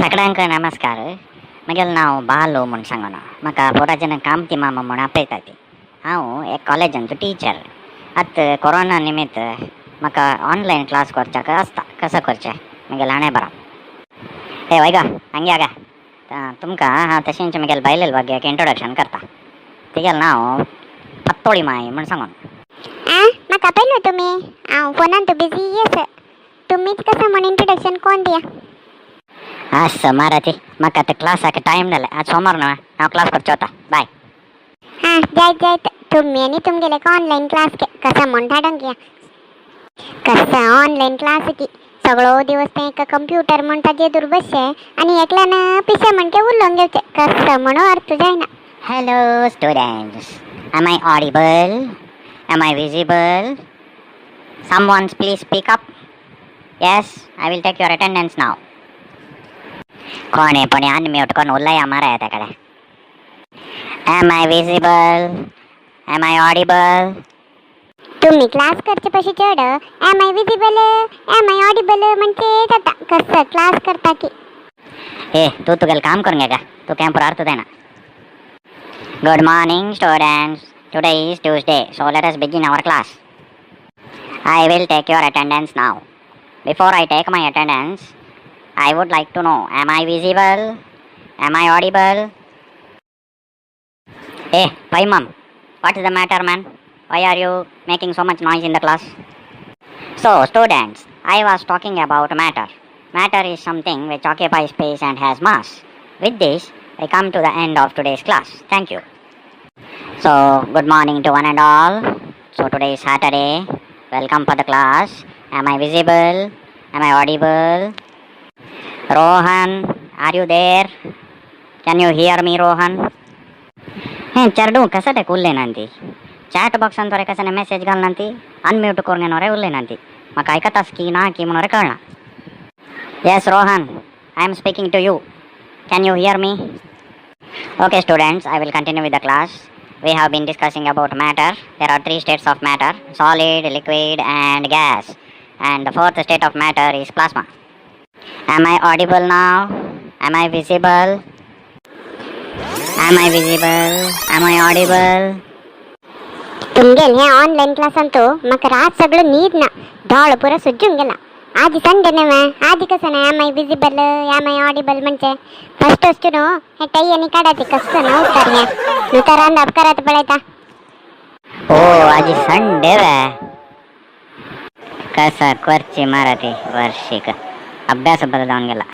सगळ्यांक नमस्कार. म्हगेलें नांव बालू म्हूण सांगून. म्हाका पुराजन कामती मामा म्हूण आपयता ती. हांव एक कॉलेजांचो टिचर. आतां कोरोना निमित्त म्हाका ऑनलायन क्लास करच्याक आसता. कसो करचें म्हगेलें हाणें बरो. हे वय गो, हांगे गा. तुमकां हांव तशेंच म्हगेले बायलेले ಬಗ್ಗೆ इंट्रोडक्शन करता. तिगेलें नांव पत्तोळी माई म्हूण सांगून. आ, म्हाका पयलो तुमी. हांव फोनान तूं बिजी आसा. तुमीच कसो म्हण इंट्रोडक्शन कोण दिया. असं माराती, म्हाका आतां क्लासाक टायम जालें. आज सोमार न्हय, हांव क्लास करचो वता. बाय. हां, जायत जायत. तुमी आनी तुमगेले ऑनलायन क्लास के कसा म्हण धाडूंक या. कसं ऑनलायन क्लास की सगळो दिवस ते एका कंप्युटर म्हण ताजे एदूर बसचे आनी एकल्यान पिशे म्हणके उलोवन घेवचे. कसं म्हणून अर्थ जायना. Hello students, am I audible? Am I visible? Someone please speak up. Yes, I will take your attendance now. कोणे पण अनम्यूट करून उलया मारा त्याकडे. Am I visible? Am I audible? तुम्ही क्लास करचे पशी चड "Am I visible? Am I audible?" म्हणजे जाता. कसं क्लास करता की. ए, तू तुगेलं काम करून घे का. तू कॅम्पर अर्थ ना. Good morning, students. Today is Tuesday, so let us begin our class. I will take your attendance now. Before I take my attendance, I would like to know, am I visible? Am I audible? Hey, Pai mom, what is the matter, man? Why are you making so much noise in the class? So, students, I was talking about matter. Matter is something which occupies space and has mass. With this, I come to the end of today's class. Thank you. So, good morning to one and all. So, today is Saturday. Welcome for the class. Am I visible? Am I audible? Rohan, are you there? Can you hear me, Rohan? हे चेडूं कसं ते उलयनांती. Chat बॉक्सान थोडे कसं message घालनांती, unmute करून घेणार उलयनांती. म्हाका आयकतास की ना की म्हणून कळना. Yes Rohan, I am speaking to you. Can you hear me? Okay, students, I will continue with the class. We have been discussing about matter. There are three states of matter: solid, liquid, and gas. And the fourth state of matter is plasma. Am I audible now? Am I visible? Am I visible? Am I audible? तुमगेल हे online क्लासांतू म्हाका रात सगळो न्हीद ना. दोळो पुरो सुजून गेला. आज संडे न्हय, आज कसं ना "Am I visible? Am I audible?" म्हणजे फर्स्ट वस्तू न्हू हे टाई आनी काडाची. कसं ना उत्तर हे नुतर रांदाप करात पळयता. ओ, आजी संडे वे. कसा करची माराती वर्षिक अभ्यास बदल जाऊन गेला.